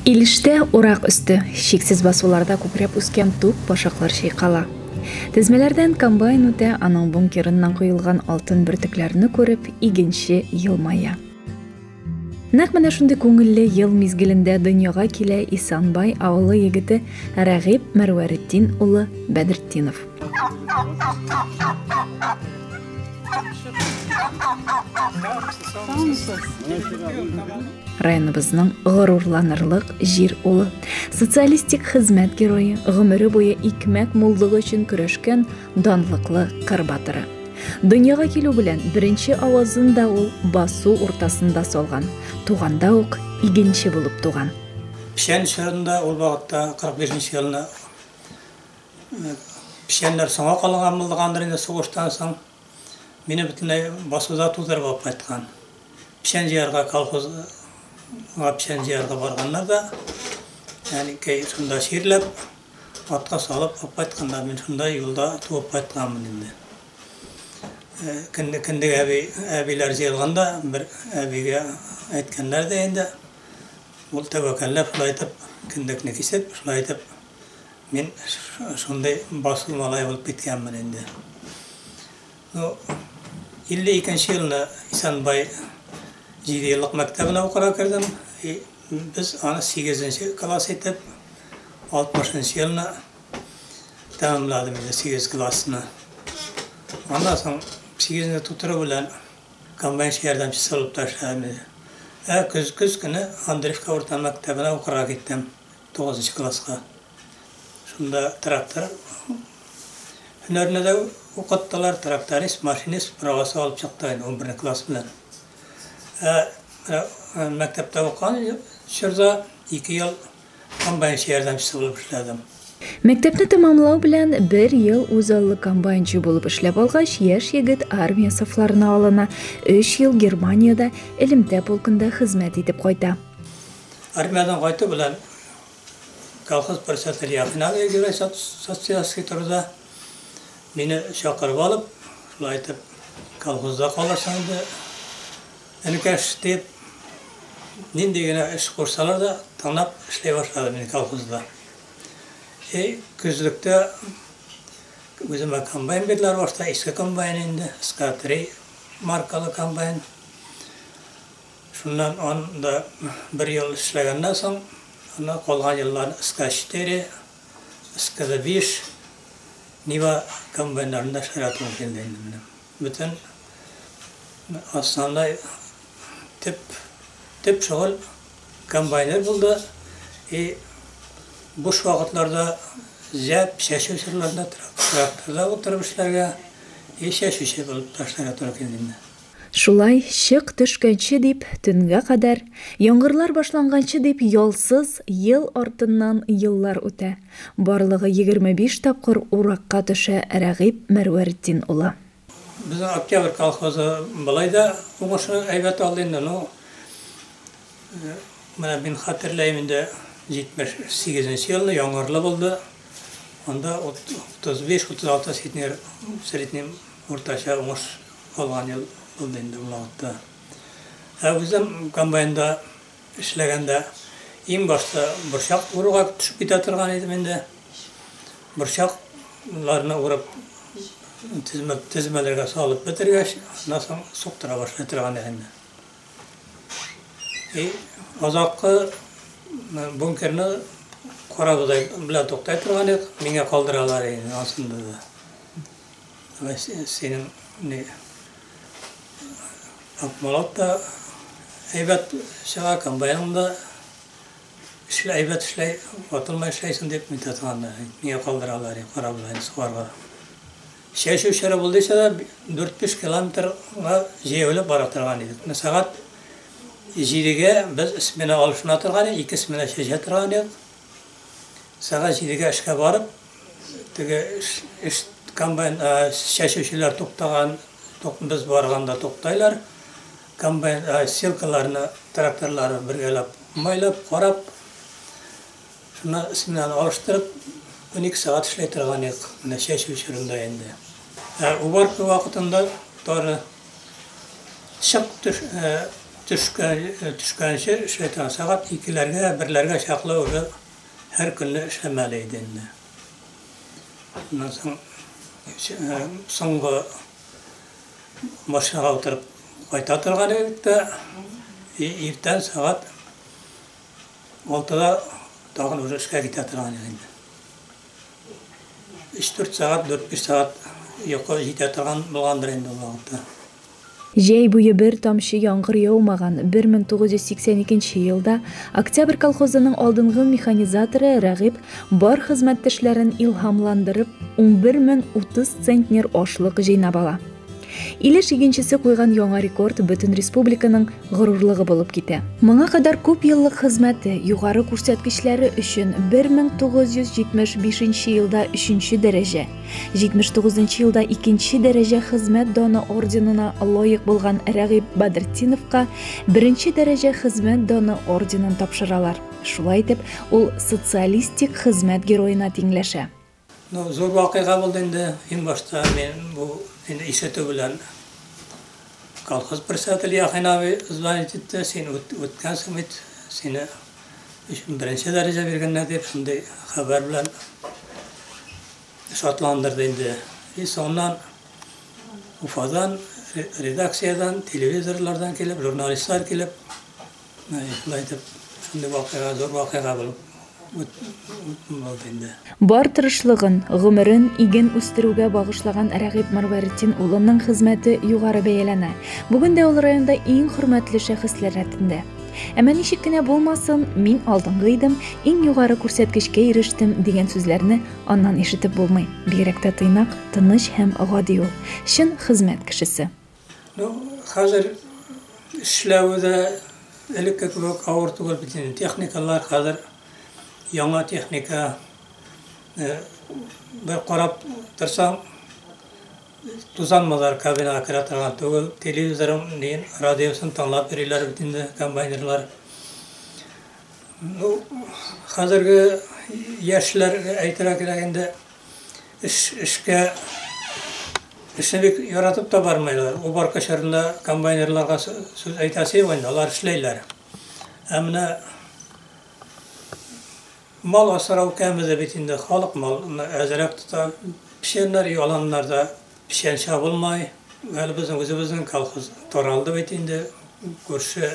Илештә урак өсте, чиксез басуларда күкрәп үскән тук башаклар чайкала. Тезмәләрдән комбайн үтә, аның бункерыннан коелган алтын бөртекләрне күреп, игенче елмая. Нәкъ менә шундый күңелле ел мизгелендә дөньяга килә Исанбай авылы егете Рәгыйб Мәрвәретдин улы Бәдертдинов. Районыбызның горурланырлык җир улы, социалистик хезмәт герое, гомере буе икмәк муллыгы өчен көрәшкән данлыклы кыр батыры. Дөньяга килү белән беренче авазын да ул басу уртасында салган, туганда ук игенче булып туган. Печән чорында, ул вакытта 45 нче елны печәннәр соңга калган булгандыр инде сугыштан соң. Мине бөтенләй басуда тудырып алып кайткан. Печән җыярга колхозга печән җыярга барганнар да, әнкәй шунда чирләп, Атка салып алып кайтканнар, мин шунда юлда туып кайтканмын инде. Кендек, кендек әби, әбиләр җыелганда бер әбигә әйткәннәр дә инде, ул тәвәккәлләп шулай итеп кендекне кисеп, шулай итеп мин шундый басу малае булып киткәнмен инде. Ну, 52 нче елны Исәнбай җидееллык мәктәбенә укырга кердем. И без аны сигезенче класс итеп, 60 нчы елны тәмамладым инде сигез классны. Аннан соң сигезне тутыру белән комбайнчы ярдәмчесе булып та эшләдем инде. Ә көз, көз көне Андреевка урта мәктәбенә укырга киттем, тугызынчы класска. Шунда трактор һөнәренә дә укыттылар, тракторист, машинист правасы алып чыкты инде 11 класс белән. Ә мәктәптә укыган чорда 2 ел комбайнчы ярдәмчесе булып эшләдем. Мәктәпне тәмамлау белән бер ел үзаллы комбайнчы булып эшләп алгач, яшь егет армия сафларына алына, өч ел Германиядә элемтә полкында хезмәт итеп кайта. Армиядән кайту белән Колхоз председателе Яхин абый Герой социалистский труда мине чакырып алып, шулай итеп колхозда калырсың инде, энекәш, дип, нинди генә эш кушсалар да, тыңлап эшли башладым мин колхозда. И көзлектә үземә комбайн бирделәр башта, иске комбайн инде, СК-3 маркалы комбайн. Шуннан анда бер ел эшләгәннән соң, аннан калган елларны СК-4, СКД-5, Нива комбайннарында эшләргә туры килде инде минем. Бөтен основной төп, төп шөгыль комбайнер булды. И буш вакытларда җәп, чәчү чорларында тракторда утырып эшләргә и чәчүче булып та эшләргә туры килде инде. Шулай чык төшкәнче дип, төнгә кадәр, яңгырлар башланганчы дип ялсыз ел артыннан еллар үтә. Барлыгы 25 тапкыр уракка төшә Рәгыйб Мәрвәретдин улы. Безнең Октябрь колхозы болай да уңышы әйбәт алды инде, ну, менә мин хәтерләйм инде, 78 нче елны яңгырлы булды, анда 35-36 центнер средний уртача уңыш Калган ел булды инде ул вакытта. Ә үзем комбайнда эшләгәндә иң башта борчак уруга төшеп китә торган идем инде. Борчакларны урып тезмә, тезмәләргә салып бетергәч, аннан соң суктыра башлый торган идем инде. И азаккы бункерны карабодай белән туктай торган идек, миңа калдыралар иде ансында да. Синең ни Акмалат та әйбәт чыга, комбайның да эшләй, әйбәт эшләй, ватылмай эшләйсең дип нитә торганда, миңа калдыралар, карабодай сугарга. Чәчү чоры булды исә дә 4-5 километрга җәяүләп бара торган идек. Менә сәгать 7-гә без смена алышына торган идек, ике смена чәчә торган идек. Сәгать 7-гә эшкә барып, Теге эш комбайн чәчүчеләр туктаган, без барганда туктайлар. Комбайн силкаларны, тракторларны бергәләп майлап, карап, шуны сменаны алыштырып, 12 сәгать эшләй торган идек, менә чәчү чорында инде. Ә уборка вакытында тары чык төш, Төшкәнче эшли торган. Сәгать икеләргә, берләргә чаклы уже һәр көнне эшләмәле иде инде. Шуннан соң соңгы машинага утырып кайта торган идек тә, иртән сәгать алтыда тагын уже эшкә китә торган идек инде. Өч-дүрт сәгать, дүрт-биш сәгать йокы җитә торган булгандыр инде ул вакытта. Җәй буе бер тамчы яңгыр яумаган 1982 елда Октябрь колхозының алдынгы механизаторы Рәгыйб бар хезмәттәшләрен илһамландырып 11030 центнер ашлык җыйнап ала. Илеш игенчесе куйган яңа рекорд бөтен республиканың горурлыгы булып китә. Моңа кадәр күп еллык хезмәте, югары күрсәткечләре өчен 1975 елда өченче дәрәҗә, 79 нчы елда икенче дәрәҗә Хезмәт даны орденына лаек булган Рәгыйб Бәдертдиновка беренче дәрәҗә Хезмәт даны орденын тапшыралар. Шулай итеп, ул Социалистик хезмәт героена тиңләшә. Ну, зур вакыйга булды инде. Иң башта мин бу инде ишетү белән колхоз председателе Яхин абый звонить итте, син үткәнсең бит, сине өчен беренче дәрәҗә биргәннәр дип, шундый хәбәр белән шатландырды инде. И соңыннан Уфадан, редакциядән, телевизорлардан килеп, журналистлар килеп, шулай итеп, шундый вакыйга, зур вакыйга булып булды инде. Бар тырышлыгын, гомерен иген үстерүгә багышлаган Рәгыйб Марваретдин улының хезмәте югары бәяләнә. Бүген дә ул районда иң хөрмәтле шәхесләр рәтендә. Әмма ничек кенә булмасын, мин алдынгы идем, иң югары күрсәткечкә ирештем, дигән сүзләрне аннан ишетеп булмый. Бигрәк тә тыйнак, тыныч һәм гади ул. Чын хезмәт кешесе. Ну, хәзер эшләве дә элекке кебек авыр түгел бит инде. Техникалар хәзер яңа техника. Бер карап торсаң, Тузан-мазар кабинага керә торган түгел, телевизорын, ни, радиосын тыңлап йөриләр бит инде комбайнерлар. Ну, хәзерге яшьләр әйтергә кирәк инде, эш, эшкә эшне бик яратып та бармыйлар. Уборка чорында комбайнерларга сүз әйтәсе юк инде, алар эшләйләр. Ә менә Мал асрау кәмеде бит инде, халык малны әзрәк тота. Печәннәр яланнарда печән чабылмай. Әле безнең үзебезнең колхоз таралды бит инде. Күрше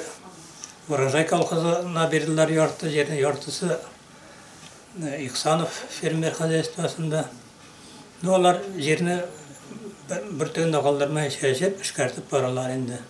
Урожай колхозына бирделәр ярты җирне, яртысы Ихсанов фермер хозяйствосында. Ну, алар җирне бөртеген дә калдырмай чәчеп, эшкәртеп баралар инде.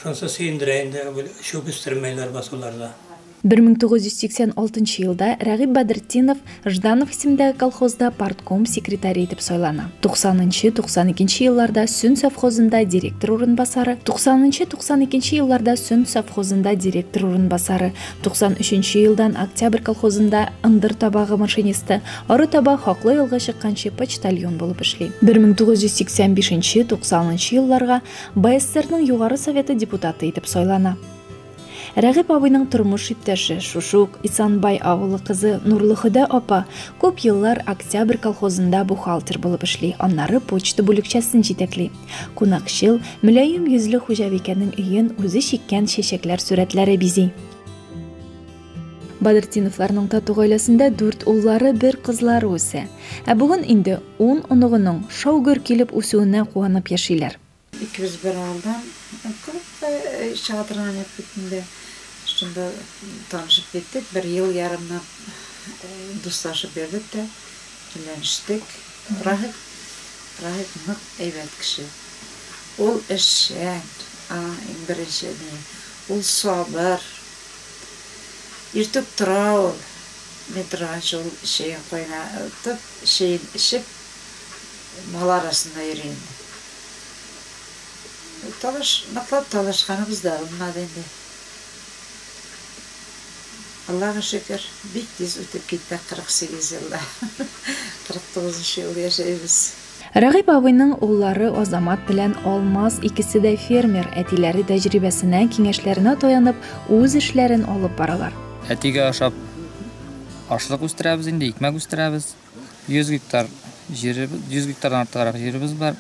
Шунысы сөендерә инде, чүп үстермәйләр басуларда. 1986 елда Рәгыйб Бәдертдинов Жданов исемендәге колхозда партком секретаре итеп сайлана. 90-92 елларда Сөн совхозында директор урынбасары, 90-92 елларда Сөн совхозында директор урынбасары, 93 елдан Октябрь колхозында ындыр табагы машинисты, арытаба хаклы ялга чыкканчы почтальон булып эшли. 1985-90 елларга БССРның Югары Советы депутаты итеп сайлана. Рәгыйб абыйның тормыш иптәше, шушы ук Исанбай авылы кызы Нурлыходә апа күп еллар Октябрь колхозында бухгалтер булып эшли, аннары почта бүлекчәсен җитәкли. Кунакчыл, мөлаем йөзле хуҗабикәнең өен үзе чиккән чәчәкләр сурәтләре бизи. Бадретдиновларның тату гаиләсендә дүрт уллары, бер кызлары үсә. Ә бүген инде ун оныгының шау-гөр килеп үсүенә куанып яшиләр. Икебез бер авылдан клубка чыга торган идек бит инде. Шунда танышып киттек. Бер ел ярымнан дуслашып йөрдек тә, өйләнештек. Раһип, Раһип нык әйбәт кеше. Ул эшчән, аның иң беренче ни, ул сабыр. Иртүк тора ул. Мин торганчы ул чәен кайнатып, чәен эчеп, мал арасында йөри инде. Талаш, ныклап талашканыбыз да булмады инде. Аллага шөкер, бик тиз үтеп китте 48 ел да. 49 нчы ел яшәйбез. Рәгыйб абыйның уллары Азамат белән Алмаз икесе дә фермер, әтиләре тәҗрибәсенә, киңәшләренә таянып, үз эшләрен алып баралар. Әтигә ошап ашлык үстерәбез инде, икмәк үстерәбез. 100 гектар җиребез, 100 гектардан артыграк җиребез бар.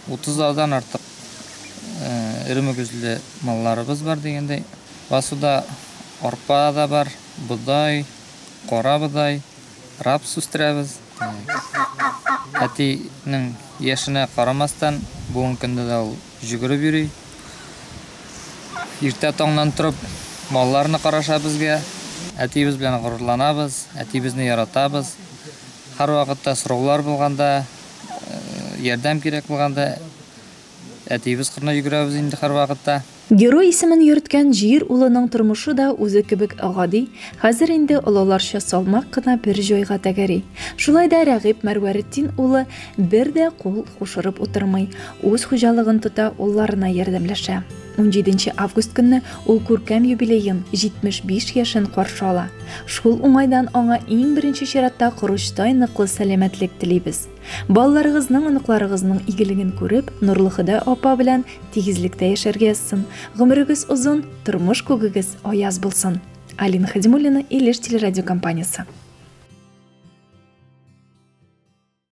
30 дан артык Эре мөгезле малларыбыз бар дигәндәй. Басуда арпа да бар, бодай, кара бодай, рапс үстерәбез. Әтинең яшенә карамастан, бүгенге көндә дә ул җөгереп йөри. Иртә таңнан торып малларны караша безгә. Әтиебез белән горурланабыз, әтиебезне яратабыз. Һәрвакытта сораулар булганда, ярдәм кирәк булганда әтиебез кырына йөгерәбез инде һәрвакытта. Герой исемен йөрткән җир улының тормышы да үзе кебек гади, хәзер инде олыларча салмак кына бер җайга тәгәри. Шулай да Рәгыйп Мәрвәретдин улы бер дә кул кушырып утырмый, үз хуҗалыгын тота, улларына ярдәмләшә. 17 август көнне ул күркәм юбилеен, 75 яшен каршы ала. Шул уңайдан аңа иң беренче чиратта корычтай ныклы сәламәтлек телибез. Балаларыгызның, оныкларыгызның игелеген күреп, Нурлыхода апа белән тигезлектә яшәргә язсын. Гомерегез озын, тормыш күгегез аяз булсын. Алина Хадимуллина, Илеш телерадиокомпаниясе.